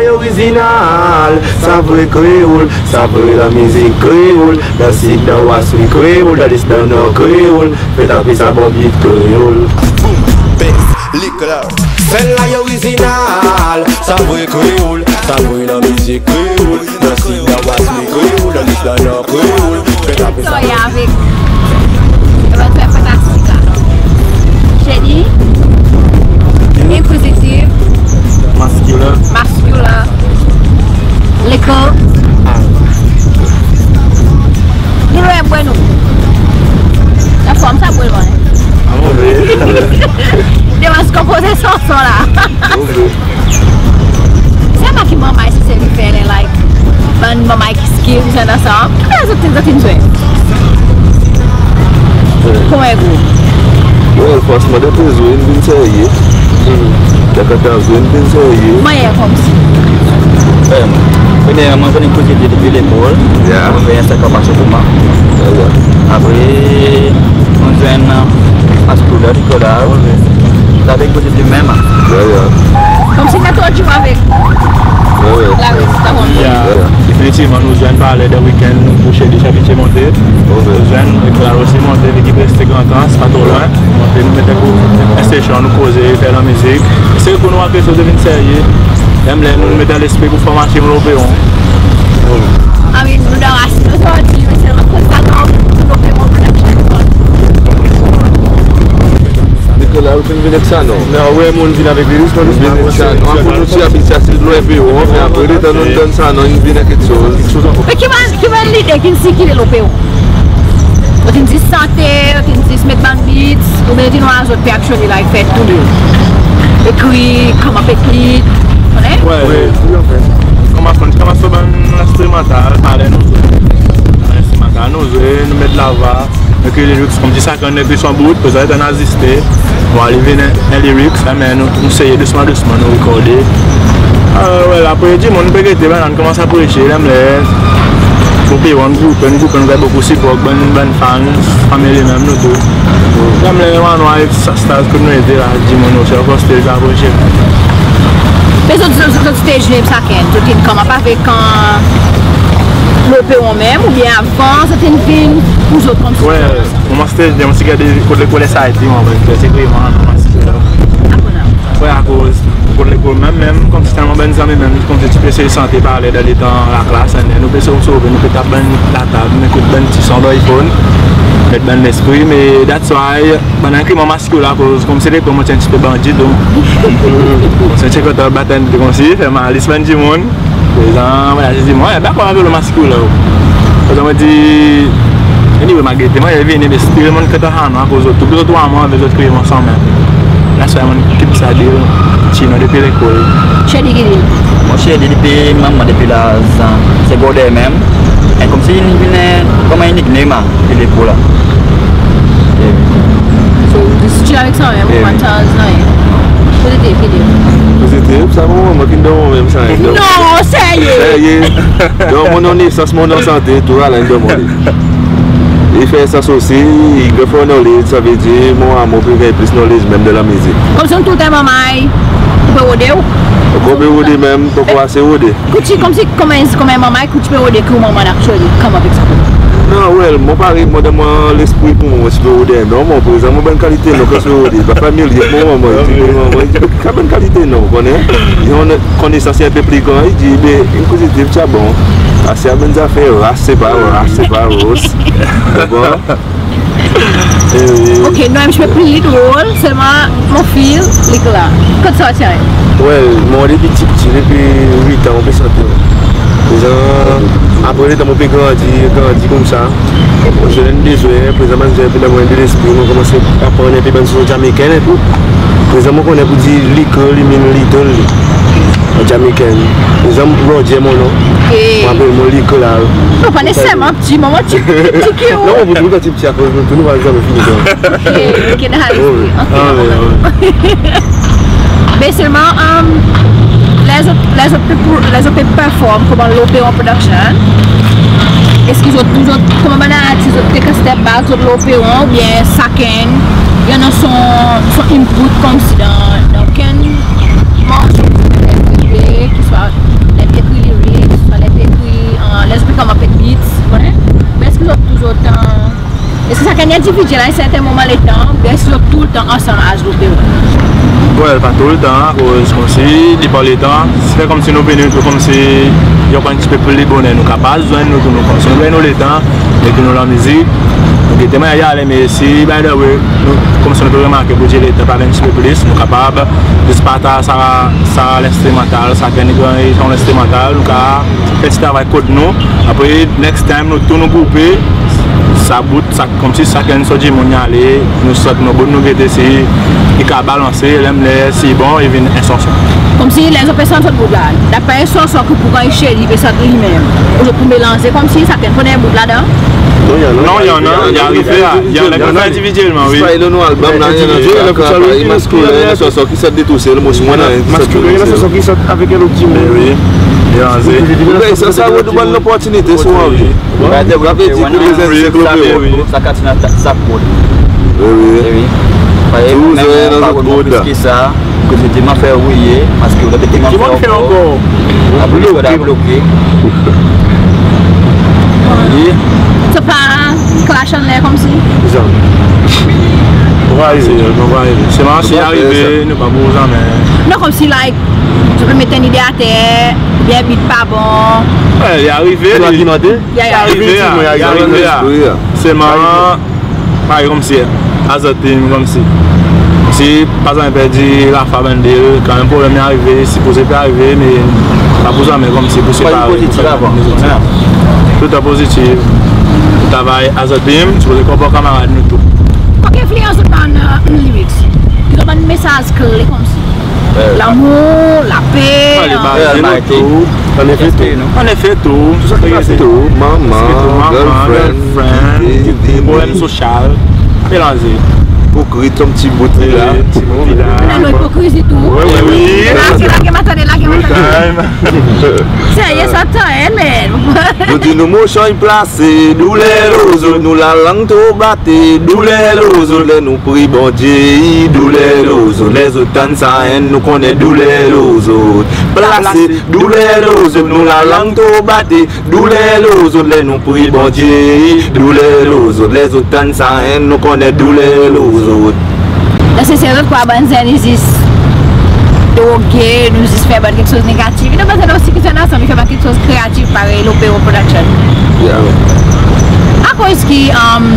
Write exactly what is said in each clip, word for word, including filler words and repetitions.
Orizinal, sa vre kreol, sa vre lanmizik kreol. Dan sid, dan was, wi kreol, dan lest, dan nor kreol. Fè tap sa bon bit kreol. Boom, bes, likla. Sel la i orizinal, sa vre kreol, sa vre lanmizik kreol. Dan sid, dan was, wi kreol, dan lest, dan nor kreol. Fè tap sa. Sorry, avek Evan, sa fantastik la. Jeni, inkwizitiv, maskilen, maskilen, leko. Li lwen bwen nou. Lanform sa bwen lwen. Demen konpoze sanson la. Selman ki manmay si se li fer, like, bann manmay ki skill, sa dan sa. Ki lezot zot in zwe? Konbyen group? Well, fransman, dan trezwe in vin serye. Dan katorz zwe in vin serye. Mannyer konmsi. Em, premyerman, mon konnen koze depi lekol. Ya. Mon vin sa konman sou kouman. Ya, ya. Apre, mon zwenn, a skoul la, lekol la. Sa vle koze de menm. Ya, ya. Konmsi nou toujou avek. Ya, ya. Laris, ta bon. Ya. Ya, ya. Definitivman, nou zwenn parler de wikenn, nou bouche de Chabitier monte. Ok. Nou zwenn, e Clara osi monte, li ki reste Grand Anse, pa tro lwen. Monte, nou met pou en sesyon, nou koze, fer lanmizik. Se pour nou apre sa, devin serye. Menm ler nou met dan lespri pour fer mars Loperon. I mean, nou dan ras nou sorti, me selman konsa nou Loperon Production. Nikola, ou finn vin ek sa, non? Non, wi, mon vin avek li, dousman, dousman. Vin ek sa, non? Akoz nou ti abitye aste Loperon, me apre letan nou'n tann sa, non, in vin ek keksoz. Me ki bann, ki bann lide ki'n sirkile Loperon? Zot in zis sante, zot in zis met bann beats, oubyen zot in war zot pe actually, like, fer tou de. Ekri, come up ek beat, konnen? Wi, wi, wi, an fet. Konman, konman bann enstrimantal, parey nou zwe. Enstrimantal, nou zwe, nou met lavwa. Donk, lyrics konmsi sakenn i ekri son bout, prezan nou aziste. Bon, li vin en, en lyrics, la, me nou, nou seye dousman, dousman, nou rekorde. Ah, well, apre, dimoun pe gete, bann konmans apresye, la, me, nou pe group, nou group, nou gannyen bokou sipor, bann, bann fans, fanmir menm, nou tou. La, me, wan, wan, sa, sa, kot nou ete la, dimoun osi, ankor stage la, apresye. Me zot, zot, zot stage name sakenn, zot in come up avek, euh, Loperon menm, oubyen avan, zot in vin pour zot konmsi? Wi, mon stage name, mon ti gete kot lekol S I T, mon, se vreman, non, se la. Wi, akoz, kot lekol menm, menm, konmsi telman bann zanmi menm, konmsi ti pe seye sante, parey dan letan laklas, nou pe sove, nou pe tap bann latab, nou ekout bann ti son dan iPhone, met bann lespri, me that's why, bann ki mon Skill la, akoz konmsi lekol mon ti en pti pe bandi, donk mon ti kontan bat en, konmsi fer malis bann dimoun. Prezan, mon ti dir, mon, e, ben, konman avek lo maskil la. Prezan, mon dir, anyway, malgre mon, i vini, me still mon kontan, akoz zot tou, zot tou, mon, avek zot, kreye mon sanmenm. That's why mon keep sa deal, ti non, depi lekol. Shady ki deal? Mon Shady depi, manman, depi laz segondè menm. E konmsi, i vin konman en nickname, a. Ki lekol la. So, zis chill avek sa, wi, wi. Wi. Pozitiv, pozitiv. Pozitiv, sa bon, mwan ki donn mwan menm sa, donn. Non, serye. Serye. Donk, mon an nesans, mon an sante, tou, ala, donn mwan li. I fer sans osi, i gannyen knowledge, savedir, mon, mon pe gannyen plis knowledge menm dan lamizik. Konmsi ou toultan manmay, ou pe rode ou? Ou pe rode menm, poko ase rode. Kot ti, konmsi, konman, konman manmay, kot ti pe rode ki ou manman actually, konman avek sa? Non, well, mon parey, mon dan mon lespri pour mwan, mon ti pe rode, non, mon prezan, mon bann kalite, non, kot ti pe rode, pa familye, mon manman, i dir, mon manman, i dir, ki bann kalite, non, ou konnen? I annan konesans en pe pli gran, i dir, be, en pozitiv, ti a bon. Ase a bann zafer ras, se pa ras, se pa ros. Bon. E wi. Ok, nou, en pti pe pli drol, selman mon fil, li la. Kot sa ti annan? Well, mon depi pti, pti, depi wit an, mon pe sante. Prezan, apre letan mon pe grandi, grandi koumsa, mon zwenn en de zwe, prezan, mon zwenn en pe dan mon lespri, mon konmanse aprann en pe bann son Jamaican e tou. Prezan, mon konnen pour dir liquor, li mean little, an Jamaican. Prezan, Roger mon non. Ok. Mon apel mon liquor la. Non, pa neseserman pti, manman ti, ti ki ou. Non, mon pou dir ti pti akoz nou tou nou pa zanmen fini dan. Ok, ok, dan. Ok, ok. Be selman, um, ler zot, ler zot pe, ler zot pe perform konman Loperon Production, eski zot, zot, konman bann artis, zot take a step back, zot Loperon, oubyen sakenn i annan son, son input konmsi dan, dan okenn morso ki zot pe, ki swa Zot pe konman pe beat, ou konnen? Me eski zot tou zot, e, eski sakenn i endividi a en serten moman letan, oubyen eski zot toultan ansanm as Lopero? Well, pa toultan, akoz konmsi, depan letan, se fer konmsi nou vini, nou konmsi, i annan en pti pe plis boner, nou kapab zwenn nou tou, nou konmsi, nou ganny nou letan, met nou dan lanmizik, nou gete mannyer i ale, me si, by the way, nou, konmsi nou pe remarke, pour dir letan pa ganny en pti pe plis, nou kapab zis partaz sa, sa lenstrimantal, sakenn i ganny son lenstrimantal, nou kapab fer pti travay kot nou. Apre, next time, nou tou nou groupe, sa bout, sa, konmsi sakenn son dimoun i ale, nou sot nou bout, nou gete si i kapab balanse, ler, ler si i bon, i vin en sanson. Konmsi ler zot pe sant zot bout la, dapre sanson ki pou ganny cheri, pe sant li menm. Ou zot pou melanze konmsi sakenn pou donn en bout ladan? Non, i annan, i arive, i annan, i annan. Endividyelman, wi. Sa i dan nou album la, i annan, i annan sanson ki sort de tousel, mwan osi mon annan sanson ki sort avek en lot dimoun. Wi, wi. Melanze. Wi, sa, sa, ou donn bann loportinite si ou anvi. Wi. Sa kat sa, sa kot. Wi, wi. Wi, wi. Tou menm, zot pa konn plis ki sa, ke se telman fer rouye, paske ou dan telman fer ankor. Apre, ou dan bloke. Wi. Se pa clash anler konmsi? Sa. Nou pa arive, nou pa arive. Se pa si arive, nou pa pou zanmen. Non, konmsi, like, zot pe met en lide ater, oubyen beat pa bon. Wi, i arive, i arive, i arive. Selman, parey konmsi, as a team, konmsi, si pa zanmen perdi lafwa bann de, kanmenm problenm i arive, sipoze pa arive, me pa pou zanmen konmsi pou separe. Toultan pozitiv. Travay as a team, sipoze konpran kanmarad nou tou. Ki enfliyans zot bann, e, lyrics? Ki zot bann mesaz kle konmsi? Lamour, lape, e, Almighty. Annefe tou. Annefe tou. Tou sa ki pase. Tou, manman, girlfriend, problenm sosyal. Melanze. Ipokrit, son pti bout li la. Wi, pti bout li la. Annan ipokrizi tou. Wi, wi, wi. Lage, lage, maten, lage, maten. Serye sa, tan, en, men. Nou dir nou mosyon i plase, douler lo zot, nou lalang tro bate, douler lo zot, ler nou priye Bondye, douler lo zot, ler zot tann sa enn, nou konnen douler lo zot. Plase, douler lo zot, nou lalang tro bate, douler lo zot, ler nou priye Bondye, douler lo zot, ler zot tann sa enn, nou konnen douler lo zot. Dan se, se zot krwar bann zenn i zis droge, nou zis fer bann keksoz negatif. I dan bann zenn osi ki zwenn ansanm, i fer bann keksoz kreatif, parey Lopero Production. Yeah. Akoz ki, um,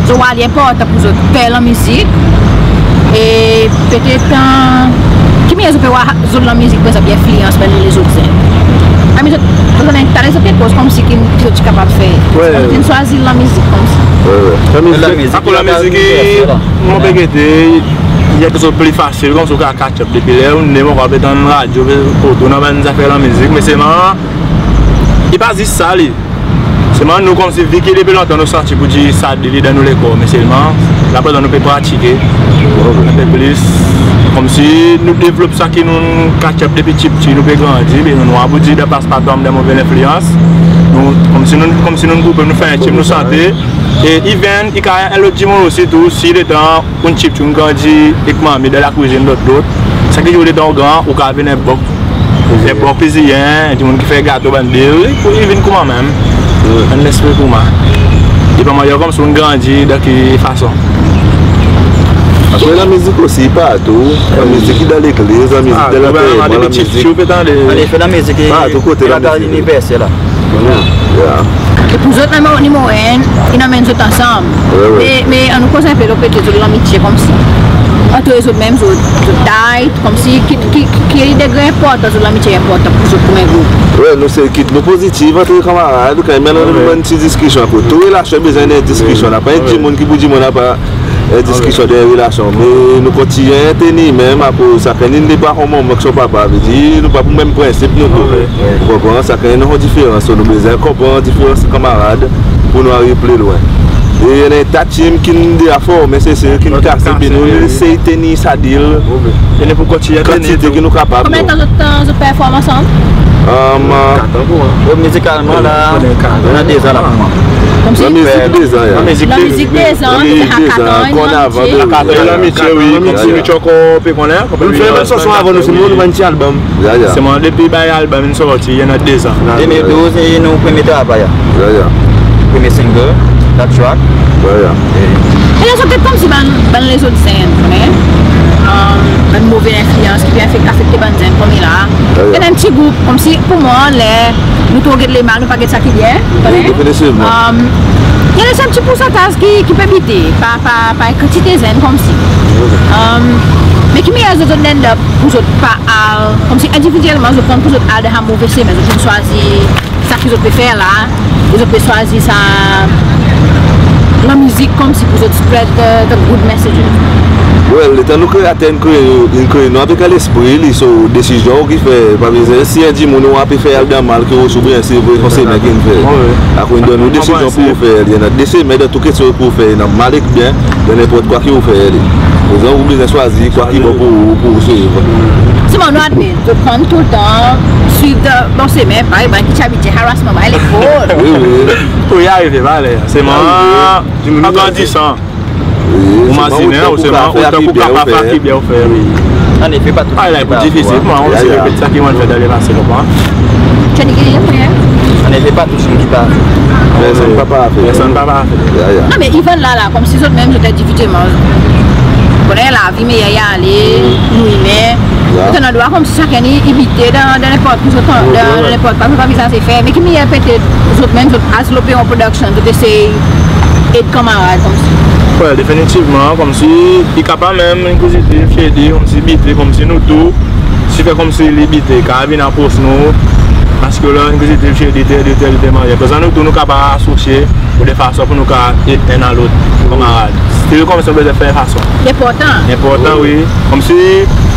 zot war li enportan pour zot fer lanmizik, e petet, e, ki mannyer zot pe war zot lanmizik, par egzanp, i enfliyans bann lezot zenn? I mean, zot, zot annan, talè zot pe koz konmsi ki, ki zot ti kapab fer. Wi. Zot in swazir lanmizik konmsi. Wi, wi. Lanmizik, akoz lanmizik, mon pe gete, i en keksoz pli fasil, konmsi ou kapab catch up depi ler ou ne, mon kapab tann radyo, pe koz tou, annan bann zafer lanmizik, me selman, i pa zis sa li. Selman nou konmsi, vi ki depi lontan nou santi pour dir sa de li dan nou lekor, me selman, la prezan nou pe pratike en pe plis. Konmsi nou devlop sa ki nou'n catch up depi pti pti, nou pe grandi, me nou war pour dir dan pas pa tonm dan move lenfliyans. Nou, konmsi nou, konmsi nou groupe, nou fer en team, nou sante. E even, i kapab en lot dimoun osi tou, si letan ou'n pti, ou'n grandi ek manmi dan lakwizin lot, lot. Sa ki dir letan ou gran, ou kapab vin en bon, en bon kwizinyen, dimoun ki fer gato, bann de, wi, pour i vin kouma menm. Wi. Annan lespri kouma. I pa mannyer konmsi ou'n grandi dan ki fason. Apre lanmizik osi partou, lanmizik i dan legliz, lanmizik i dan lanterman, lanmizik. Annefe, lanmizik i partou kote, lanmizik iniversel la. Yeah. E pour zot, menm ni moren, in anmenn zot ansanm. Wi, wi. Me, me annou koz en pe lo kote zot lanmitye konmsi. Antre zot menm, zot, zot tight, konmsi ki, ki, ki, ki degre enportans zot lanmitye enportan pour zot kouma en group? Wi, nou se kit nou pozitiv antre kanmarad, kan menm nou annan bann pti diskisyon, akoz tou relasyon bezwen en diskisyon. Napa en dimoun ki pou dir mon napa en diskisyon dan en relasyon, me nou kontinyen tenir menm, akoz sakenn in depar son manman ek son papa, vedir nou pa pou menm prensip nou tou. Ou konpran? Sakenn annan son diferans, so nou bezwen konpran diferans kanmarad pour nou ariv pli lwen. E i annan en ta team ki'n deza formen, se, se ki'n kase, be nou esey tenir sa deal. Kantite ki nou kapab. Konbyen tan zot, zot perform ansanm? Mizikalman la, nou annan deza la pour mwan. Lanmizik dezan, ya. Lanmizik dezan, lanmizik dezan, Karnaval, Karnaval, wi. Karnaval, wi. Kontinyen ankor, pe konnen. Nou fer menm sanson avan, nou, se nou bann ti albom. Ya, ya. Se mwan depi bann albom in sorti, i annan dezan. De mil douz, e nou premye travay, ya. Ya, ya. Premye single, dat track. Ya, ya. E la zot konmsi bann, bann lezot zenn, konnen? Bann move lenfliyans ki pe afekte, afekte bann zenn konmela. Ya, ya. I annan en pti group, konmsi pour mwan, ler nou tou get lemal, nou pa get sa ki byen, konnen? Wi, definitivman. I annan en pti poursantaz ki, ki pe bite, pa, pa, pa en kantite zenn konmsi. Me ki mannyer zot, zot end up pour zot pa al, konmsi endividyelman, zot pran pour zot al dan sa move semen, zot in swazir sa ki zot pe fer la, e zot pe swazir sa lanmizik konmsi pour zot spread the, the good messages. Well, letan nou kreyate in kree, in kree nou avek lespri li, so desizyon ou ki fer, pa bezwen si en dimoun ou a pe fer al dan mal ki ou osi, oubyen se vre, se ou menm ki'n fer. Akoz in donn ou desizyon pour ou fer, i annan de semen dan tou keksoz pour ou fer, i annan mal ek byen, dan nenport kwa ki ou fer li. Prezan ou bezwen swazir kwa ki bon pour ou, pour ou swiv. Selman nou admet, zot konn toultan swiv dan bon semen, parey bann ki ti abitye harasman bann lekol. Wi, wi. Pour i arive, vale. Selman, an grandisan, ou mazinen, ou selman, otan ki ou kapab fer ki byen ou fer, wi. Annefe, pa tou. A, la, i pli difisil pour mwan, se repet sa ki mon'n fer dan lepase, konpran? Annefe, pa tou dimoun ki parfe. Personn pa parfe. Personn pa parfe. Ya, ya. Non, me even la, la, konmsi zot menm, zot endividyelman, konnen lavi, mannyer i ale, nou imen. Ya. Zot annan drwa konmsi sakenn i, i bite dan, dan nenport ki zot, dan, dan nenport kwa, zot pa bizwen fer. Me ki mannyer petet zot menm, zot as Lopeyon Production, zot esey ed kanmarad konmsi? Well, definitivman, konmsi i kapab menm Inquisitive Shady, konmsi bite, konmsi nou tou, si fer konmsi li bite, kapab vin apros nou, paske ler Inquisitive Shady, tel, tel, tel, tel mannyer. Prezan nou tou nou kapab asosye pour de fason pour nou kapab ed enn a lot, kanmarad. Still konmsi nou bezwen fer fason. Enportan. Enportan, wi. Konmsi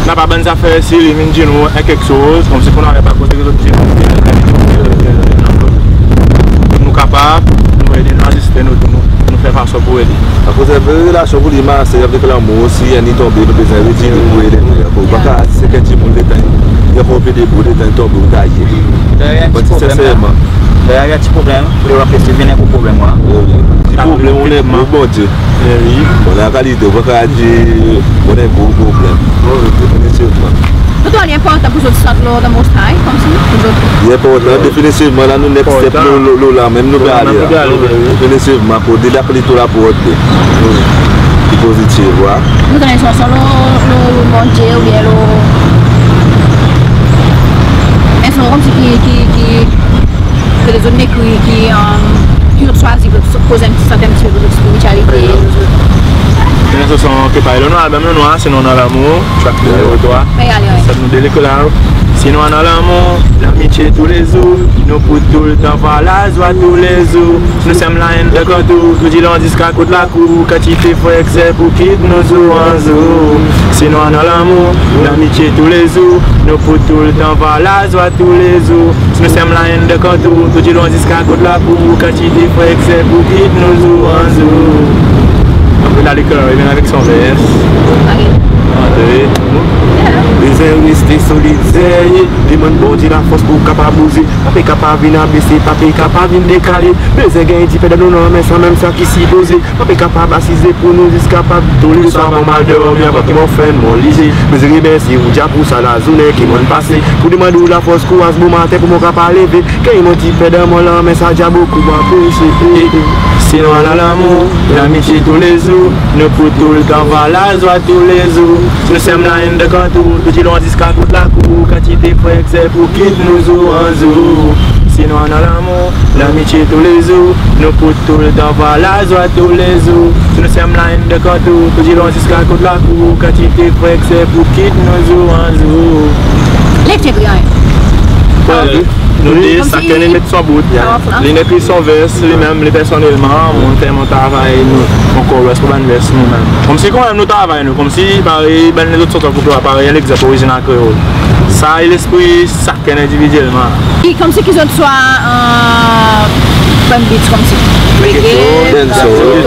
napa bann zafer si li vin dir nou en keksoz, konmsi pour nou al pa kote ki zot dir nou, nou kapab, nou ede, nou aziste nou tou, nou, nou fer fason pour ede. Akoz en vre relasyon pour li marse avek lanmour, si enn i tonbe, nou bezwen redir li pour ede. Ou pa kapab aziz ek en dimoun letan i ankor pe debout, letan i tonbe ou taye. Senserman. Ler i annan ti problenm, pour le rapel, si vin en gro problenm, wi. Ti problenm, ou annan gro Bondye. Wi. Bon, la kalite, ou pa kapab dir, ou annan gro problenm. Wi, wi, definitivman. Pour ou, li enportan pour zot sant lo the Most High, konmsi, pour zot? Li enportan, definitivman, la nou next step, lo, lo, lo la menm nou pe ale la. Definitivman, pour li la, pour li tou la pour ot de. Ki pozitiv, wi. Ou annan sanson lo, lo, lo Bondye oubyen lo, en sanson konmsi ki, ki, ki, ki lezot in ekri, ki, ki zot swazir, zot koz en pti, santi en pti pe lo zot spirityalite, lo zot. Annan sanson ki parey lo nou albom nou, Nwa, Si nou annan lanmour, track nimero trwa. Sa nou de lekol la. Si nou annan lanmour, lamitye toulezour, nou pou toultan vwar lazwa toulezour. Si nou senm laenn dan kan tou, tou dilon ziska kot lakour, kantite frer ek ser pou kit nou zour an zour. Si nou annan lanmour, lamitye toulezour, nou pou toultan vwar lazwa toulezour. Si nou senm laenn dan kan tou, tou dilon ziska kot lakour, kantite frer ek ser pou kit nou zour an zour. Apre la, li vin avek son vers. Andre. Bezwen reste solid, serye, demann Bondye lafors pour kapab bouze. Pa pe kapab vin abese, pa pe kapab vin dekale. Bezwen ganny dipen dan nou lanmen sanmenm sa ki sipoze. Pa pe kapab asize pour nou zis kapab touleswar avan mal dormi, avan ki mon frenn mon lize. Bezwen remersye ou Dya pour sa lazournen ki mon'n pase. Pour demann ou lafors, kouraz bomaten pour mon kapab leve. Ganny mon dipen dan mon lanmen, sa dya bokou mon apresye. Si nou annan lanmour, lamitye toulezour, nou pou toultan vwar lazwa toulezour. Si nou senm laenn dan kan tou, tou dilon ziska kot lakour, kantite frer ek ser pou kit nou zour an zour. Si nou annan lanmour, lamitye toulezour, nou pou toultan vwar lazwa toulezour. Si nou senm laenn dan kan tou, tou dilon ziska kot lakour, kantite frer ek ser pou kit nou zour an zour. Lektir briyan. Well, nou de, sakenn i met son bout. Li in ekri son vers li menm, li personnelman, mon fer mon travay, nou, mon chorus pour bann vers nou menm. Konmsi kanmenm nou travay nou, konmsi parey bann lezot sanson group la, parey en legzanp Orizin Kreol. Sa i lespri sakenn endividyelman. I konmsi ki zot swa, bann beats konmsi reggae, dancehall.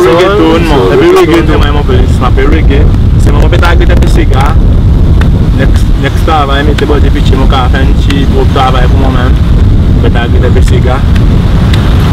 Reggaeton, mon. Epi reggae tou, mwan mon plis, mon pe reggae. Selman mon pe target en pe sega. Next, next travay, mete Bondye pitye, mon kapab fer en pti group travay pour mwan menm. Mon pe target en pe sega.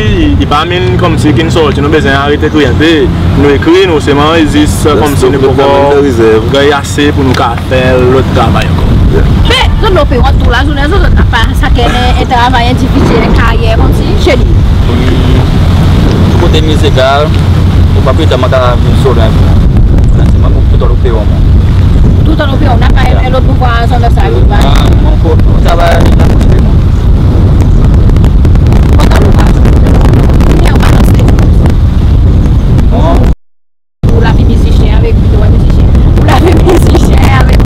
i, i pa mean konmsi kin sorti, nou bezwen arete kriye. Nou ekri, nou selman i zis konmsi nou pa ankor ganny ase pour nou kapab fer lot travay ankor. Me zot lo pe rod tou lazournen, zot, zot napa sakenn en travay endividyel, en karyer konmsi, Shelly? Kote mizikal, ou pa pe dir mwan ta vin solo en pe. Selman toultan lo pe rod mwan. Toultan lo pe rod mwan, napa en lot boug ansanm sa, ou pa? Ah, mon kot, mon travay la pou mwan. Kontan ou pa? Konbyen ou pa lanse? Bon. Ou lavi mizisyen avek, plito, wi, mizisyen. Ou lavi mizisyen avek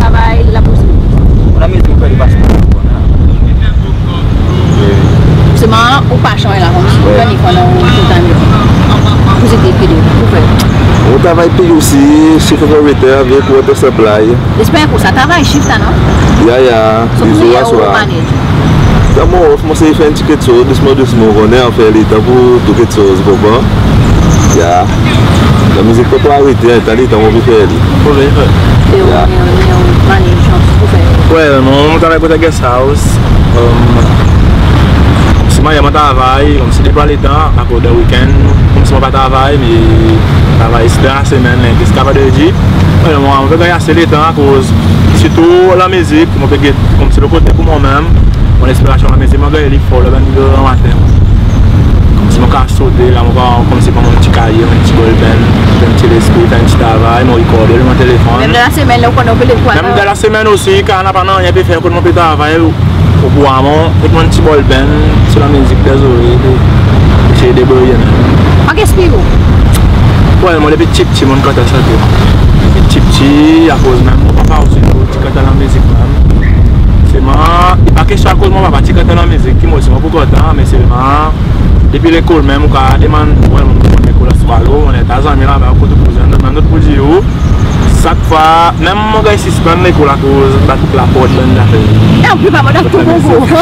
travay lapolis? Mon lavi mizisyen avek lapolis. Selman ou pasyon la, konmsi ou ganny pandan ou toultan pou se de pede ou fer. Mon travay P U C, shift operator avek water supply. Esper konsa travay shift la, non? Ya, ya. So, di zour a swar. Kan mon off, mon sey fer en pti keksoz dousman dousman, ou konnen, anfer letan pour tou keksoz, ou konpran? Ya. Lamizik pa pou arete, letan mon pe fer li. Pou fer. Ya. Well, mon, mon travay kot guest house. Konmsi mannyer mon travay, konmsi depi letan, akoz dan wikenn, konmsi mon pa travay, me travay dan lasemenn, Lendi ziska Vandredi. Well, mon, mon pe ganny ase letan akoz sirtou lamizik, mon pe get konmsi lo kote pour mwan menm, mon lenspirasyon lamizik, mon ganny li for lo bann granmaten. Konmsi mon kapab sote la, mon kapab konmsi pran mon pti kaye, mon pti bolpenn, mon pti lespri, fer en pti travay, mon rekord lo mon telefonn. Menm dan lasemenn la, ou konnen ou pe lev kwa? Menm dan lasemenn osi, kan napa nanryen pe fer kot mon pe travay, ou pou war mwan ek mon pti bolpenn, pti lamizik dan zorey, pe esey debriye menm. Sa ki enspir ou? Well, mon depi pti pti mon kontan sante. Depi pti pti, akoz menm mon papa osi ti kontan lamizik menm. Selman, i pa kestyon akoz mon papa ti kontan lamizik ki mon osi mon pou kontan, me selman depi lekol menm ou kapab demann, well, mon lekol Aswalo, mon leta zanmi laba kot ou pou zwenn, menm zot pou dir ou, sak fwa, menm mon ganny sispann lekol akoz bat laport bann zafer. E ou pe pa bon dan tou bokou.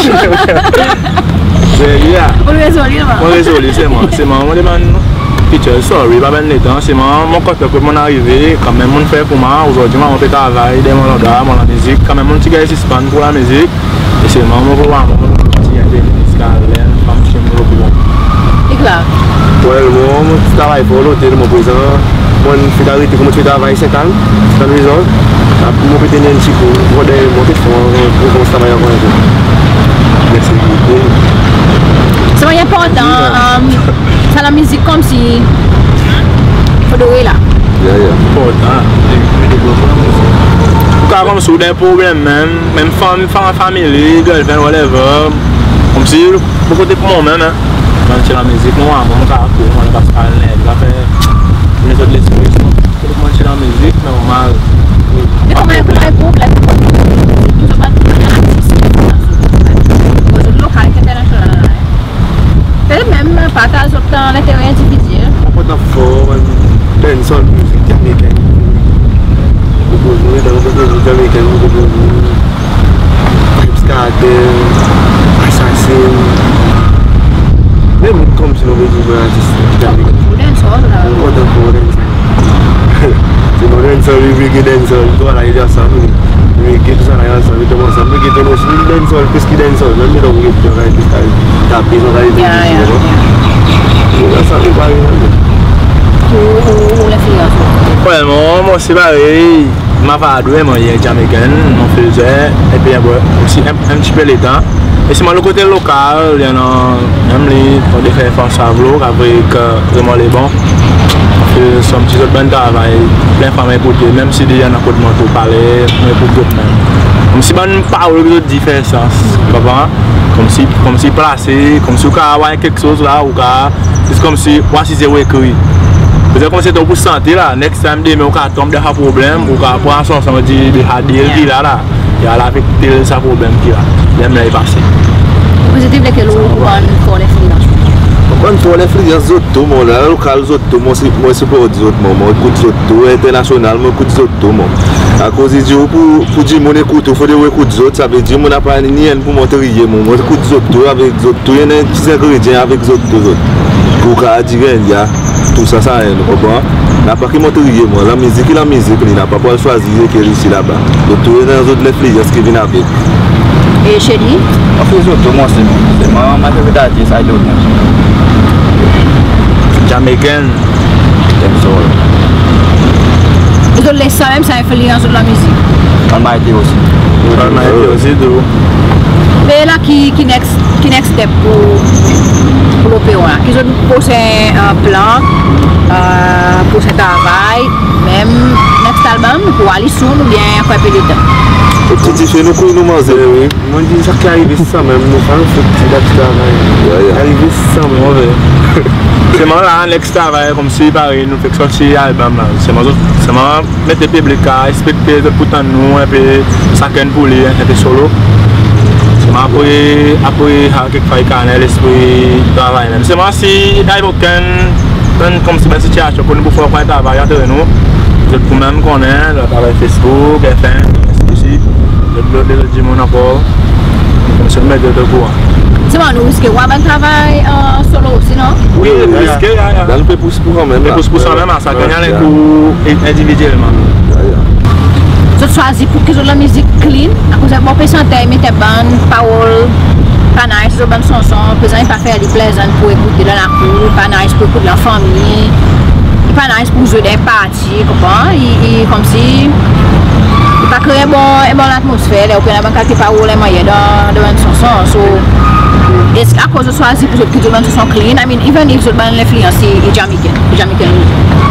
Se li a. Ou rezoli, non? Mon rezoli, selman, selman mon demann teacher sorry, pa bann letan, selman mon kontan kot mon arive, kanmenm mon fer pour mwan, ozordi mon pe travay dan mon landrwa, mon lamizik, kanmenm mon ti ganny sispann pour lamizik, e selman mon pou war mwan, mon ti ganny ziska ler fanm ti mwan. Well, mon, mon ti travay pour lotel, mon prezan, mon fek arete, mon ti travay Saint Anne, Saint Anne Resort. Apre mon pe tenir en pti kou, mon dernyen, mon pe fer, mon, mon travay ankor en kou. Mersi. Se enportan, sa lamizik konmsi fodre la. Ya, ya. Enportan. Ou kapab konmsi ou dan problenm menm, menm fanm, fanm, family, girlfriend, whatever. Konmsi, bon kote pour mwan menm, en. Kan ti lamizik, mon, mon, mon kapab kouri, mon kapab al ler, kapab fer, vin sot lespri, so, kote pour mwan ti lamizik, normal. E konman, konman group la, zot pa, zot lokal, entènasyonal la, en. Petet menm partaz zot lentere endividyel. Mon kontan for, man, dancehall music, Jamaican. Konpoze, dan konpoze Jamaican, konpoze. Vybz Kartel, Assassin. Menm konmsi nou bezwen atis Jamaican. Ou dancehall la. Ou dancehall. Se nou dancehall, reggae dancehall, tou sa la i ansanm. Reggae, tou sa la i ansanm, i tonm ansanm. Reggae tonm osi, dancehall, plis ki dancehall. Menm nou reggae, nou travay plis, tape, nou travay plis, ya, ya. Ou, ou, ou lenfliyans ou? Well, mon, mon se parey. Mavado, mon, i en Jamaican, mon faze, epi, bon, osi en, en pti pe letan. E selman lo kote lokal, i annan menm li, konn fer François Vlo, avek, e, Raymond Lebon. Son pti zot bann travay, plen fanmir pou dir, menm si i annan kot mwan tou pale, me pou zot menm. Konmsi bann parol ki zot dir fer sans, konpran? Konmsi, konmsi plase, konmsi ou kapab war keksoz la, ou kapab, se konmsi, ou asize ou ekri. Petèt konmsi tou pou santi la, next time demen ou kapab tonm dan sa problenm, ou kapab pran son, son, dir, de sa deal ki la la. I al avek tel sa problenm ki la. Menm la i pase. Pozitif lekel ou bann for lenfliyans? Mon bann for lenfliyans zot tou, mon la, lokal zot tou, mon si, mon siport zot, mon, mon ekout zot tou, enternasyonal, mon ekout zot tou, mon. Akoz i dir ou pou, pou dimoun ekout ou, fodre ou ekout zot, savedir mon napa ni enn pou mon triye, mon, mon ekout zot tou, avek zot tou, i annan en pti zengredyan avek zot tou, zot. Pou kapab dir, ya. Tou sa, sa enn, ou konpran? Napa ki mon triye, mon. Lanmizik i lanmizik, li napa pou al swazir lekel isi laba. Zot tou i annan zot lenfliyans ki vin avek. E Shady? Mon fre zot tou, mon, se, se mon, my favorite artist, I don't know. Jamaican. Dancehall. E zot les sa menm, sa enfliyans zot lanmizik? Almighty osi. Almighty osi tou. Me la ki, ki next, ki next step pou, pou Lopéwan? Ki zot prosen, e, plan, e, prosen travay, menm next album, pou ale soon oubyen ankor en pe letan? Kot ti dife nou kwi nou manze. E wi. Mon dir sa ki arive sa menm, nou pa nou fout ti dat travay. Ya, ya. Arive sa menm. Selman la, next travay, konmsi parey nou fek sorti album la. Selman zot, selman met piblik a ekspekte zot pou tann nou en pe sakenn pou li, en pe solo. Selman apre, apre sa kekfwa i kapab annan lespri travay menm. Selman si i ariv okenn, konmsi bann sitiyasyon kot nou pou fer ankor en travay antre nou, zot pou menm konnen, zot travay Facebook, F M, S P C, zot, zot, zot dimoun ankor. Konmsi nou met zot okouran. Selman nou riske war bann travay, e, solo osi, non? Wi, wi, riske, ya, ya. La nou pe pous pou sa menm, pe pous pou sa menm, sa ganny en kou endividyelman. Ya, ya. Zot swazir pou ki zot lanmizik clean, akoz en bon pe santer i met bann parol pa nice, zot bann sanson, prezan i pa fer li pleasant pou ekoute dan lakour, pa nice pou ekoute dan fanmir, pa nice pou zwe dan en parti, konpran? I, i konmsi i pa kree en bon, en bon latmosfer, ler ou pe annan bann kalite parol en mannyer dan, dan bann sanson. So, eski akoz zot swazir pou zot kit zot bann sanson clean? I mean, even if zot bann lenfliyans i, i Jamaican, i Jamaican music.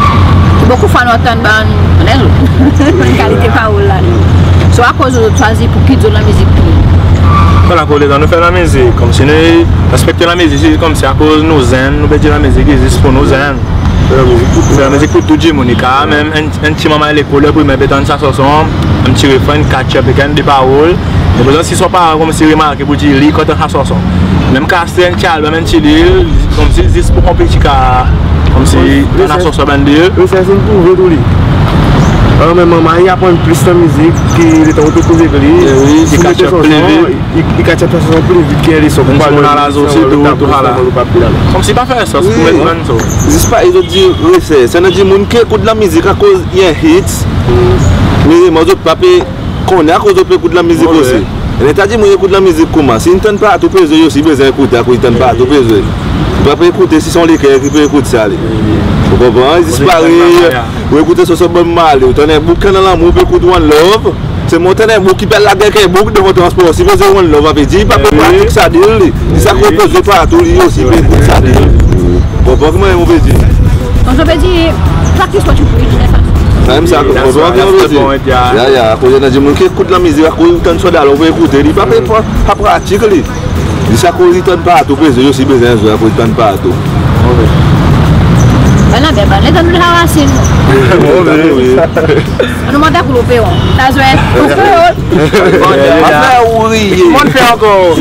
Bokou fwa nou antann bann, konnen zot, bann kalite parol la. So, akoz zot swazir pou kit zot lanmizik clean? Bon, akoz letan nou fer lanmizik, konmsi nou respekte lanmizik, se konmsi akoz nou zenn, nou pe dir lanmizik i zis pou nou zenn. Fer lanmizik pou tou dimoun, i kapab menm en, en ti manman lekol primer pe tann sa sanson, en ti refren, catch up, e ganny de parol. E prezan si son paran konmsi remarke pou dir li kontan sa sanson. Menm kan aste en ti album, en ti deal, konmsi zis pou konpeti ka, konmsi tann sa sanson bann de. Wi, sa in prouve tou li. Alor menm manman i aprann plis lanmizik ki letan ou pe koz avek li. E wi, i catch up pli vit. I, i catch up sa sanson pli vit ki en leson. Menm si nou annan lazo osi, tou, tou sa la. Konmsi pa fer sans pou met bann so. Zis pa, i zot dir research. Sa i annan dimoun ki ekout lanmizik akoz i en hit. Me selman zot pa pe konnen akoz zot pe ekout lanmizik osi. Leta dimoun ekout lanmizik koman? Si i tann partou pe zwe, i osi bezwen ekoute akoz i tann partou pe zwe. I pa pe ekoute si son leker ki pe ekout sa li. Ou konpran? Zis parey ou ekoute sanson Bob Marley, ou tann en boug ki annan lanmour, pe ekout One Love. Se mon tann en boug ki pe al lager ek en boug dan mon transpor, si bezwen One Love, a pe dir, pa pe pratik sa deal li. Li sa konpoze partou, li osi pe ekout sa deal. Konpran ki mannyer mon pe dir? Donk, sa pe dir, practice what you preach, se sa. Sa menm sa, konpran ki mannyer mon pe dir? Ya, ya, akoz i annan dimoun ki ekout lanmizik, akoz ou tann son dalon pe ekoute, li pa pe pra-, pa pratik li. Li sa koz i tann partou, pe zwe, i osi bezwen zwe akoz i tann partou. Bann la bel, bann letan nou la rasin. Wi, wi. Annou mande pou Lopéwan. Ta zwe. Mon fer ou riye. Mon fer ankor.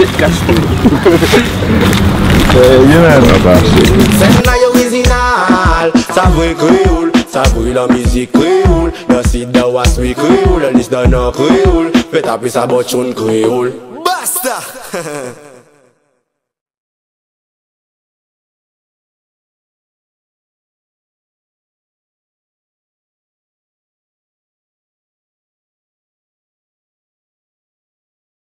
Senn la i orizinal, sa vre kreol, sa vre lanmizik kreol. Dan sid, dan wes, wi kreol, dan lis, dan nor kreol. Fer tape sa bon tune kreol. Basta!